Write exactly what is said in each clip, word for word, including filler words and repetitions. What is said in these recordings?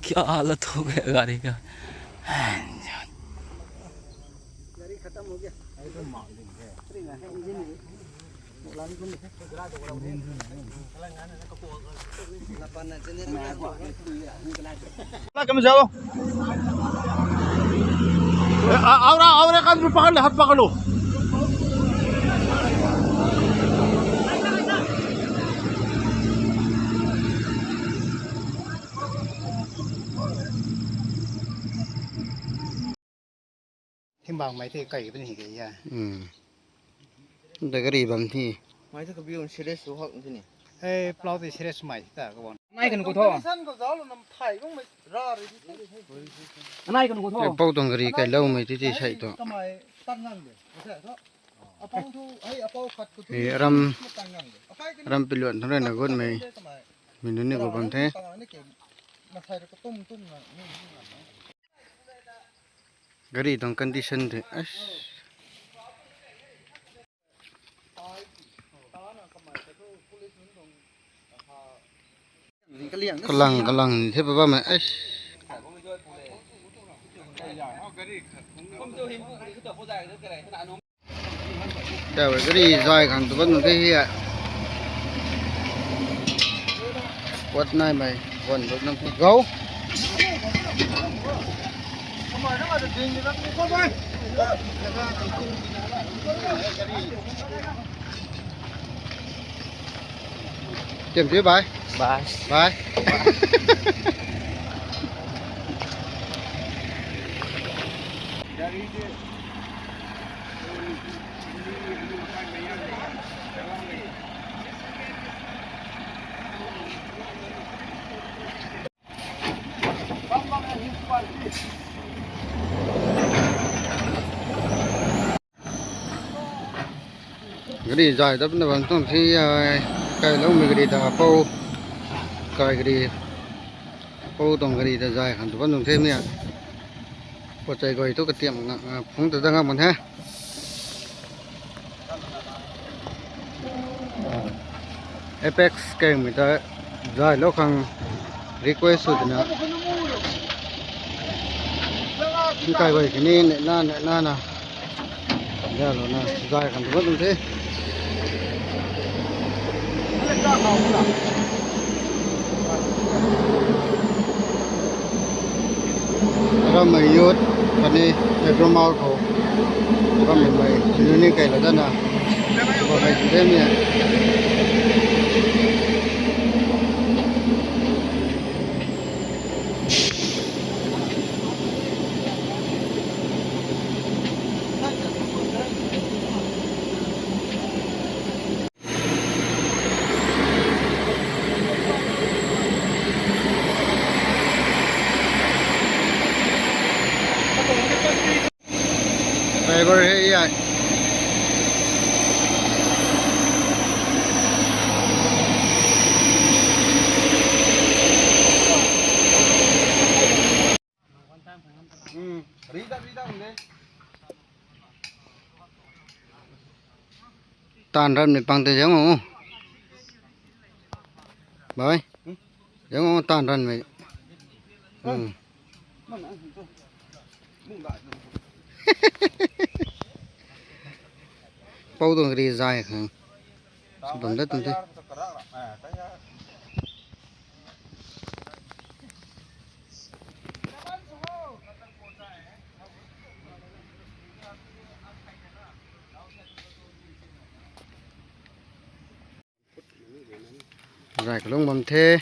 क्या हालत हो गया गाड़ी का। कम जाओ। ए, आ, और, और एक आदमी पकड़ ले, हाथ पकड़ लो। Himbang mai the kai bun hi ke ya. Hmm. Da gari bam thi. Mai the kabiu serious su hak thi ni. Hei, plau te serious mai ta ka bon. Nai kan ko tho. San ko zau lo nam thai bang mai ra ri. Nai kan ko tho. Pau tuang gari kai lou mai ti ti sai to. Kamai tan ngang de. Sa tho. Apau thu, hei, apau khat ko thu. Hei, ram, tan ngang de. Apai kan ram piluan thang na gun mai. Kamai. Minu ni ko bam the. Tan ngang ni ke. Masai ko tum tum na. Gari tuang condition the. As. Kalang, kalang the papa mai. As. Taw gari zai khang tu ban nung the hi a. Squad nai mai, wan buk nang go. Tiam thiu bye. Bye. Bye. Gari zai ta puna bam tuang the ai, kai lou mi gari ta pou, kai gari, pou tuang gari ta zai khang tu bam tuang the mi a. Pou chai goi tu katiam na, a, phung ta da ngam man he. Apex keng mi ta zai lou khang request sw tina. Kai goi kini ne na, ne na na. Zai lou na, zai khang tu bam tuang the. Rammei youth khatni April Mall khou rammei mei sini ni kai la dana. Ba kai sini ni. Driver hei ai. Tan ran mei pang te jang o. Bye. Jang o tan ran mei. Hmm. Pou tuang gari zai khang. Sw bam dat tuang the. Zai kalung bam the.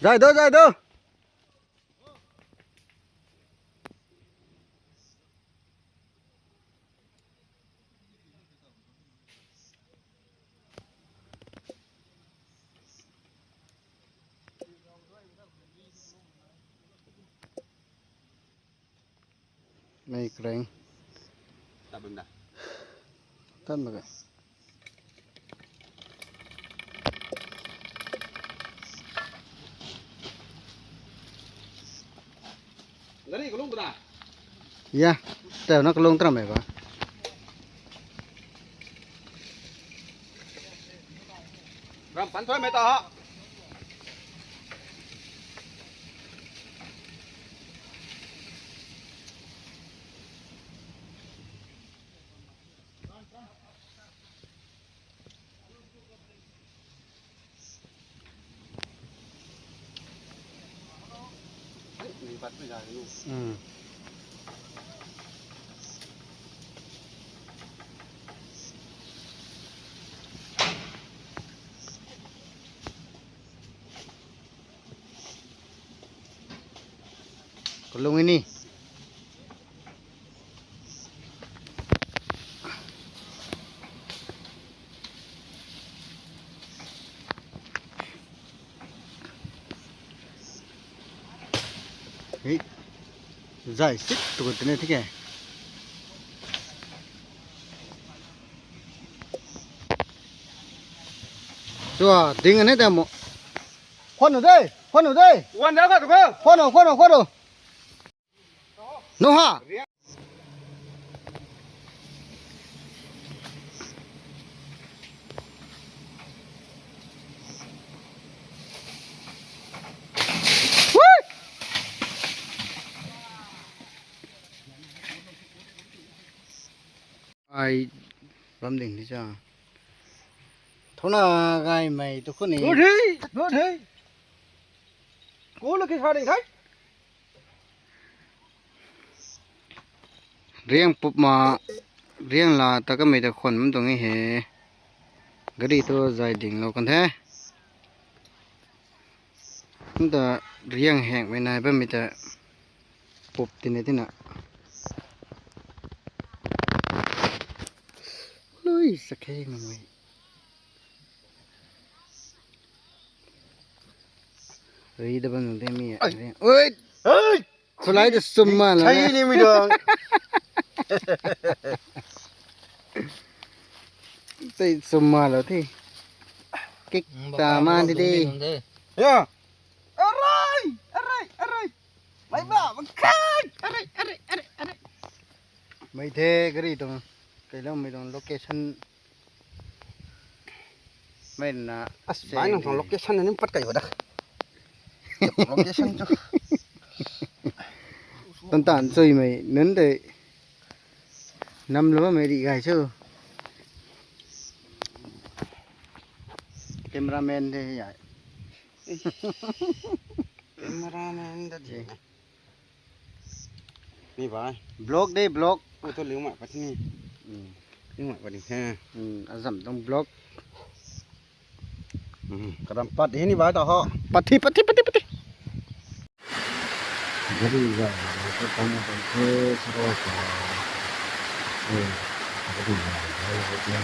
Zai do, zai do. Mei kreng. Tat bam da. Tat mak ge. Gari kalung bra. Ya, tau na kalung tram mei ba. Kam pan thoi mei ta ha. Kalung ini. Hei. Zai sit tu tene thik e. Chua, ding ane ta mo. Khwan nu de, khwan nu de. Wan da ka tu ko. Khwan nu, khwan nu, khwan nu. Nu ha. Ai bam ding di cha. Thona gai mei tu khuni. Nut hei, nut hei. Ko lo ki sa ding khai. Riang pup ma, riang la ta kamei ta khwan bam tuang e he. Gari tu zai ding lo kan the. Nta riang heng mei nai bammei ta pup tine tina. Lui, sakhe ngamei. Ri da bam nung de mi. Ai. Oi! Ai! Khulai da sum ma la. Ai, ni mi dong. Tei sum ma lo the. Kik ta ma di de. Ya. Arai, arai, arai. Mai ba, makai. Arai, arai, arai, arai. Mei the gari tuang. Kailoumei tuang location. Mei na. As, se bai nang tuang location na nim pat kai ho da. Location chu. Tan tan chui mei nunc tei. Nam lou mei ri gai chu. Cameraman de ya. Cameraman da di. Ni bai. Vlog de, vlog. Ko tu liu mai pat ni. Hmm. Liu mai pat ni he. Hmm, azam tuang vlog. Hmm, kadam pat hi ni bai ta ho. Pat thi, pat thi, pat thi, pat thi. Gari ga, ko tang ko the, saro ko. Eh, gari ga, gari ga.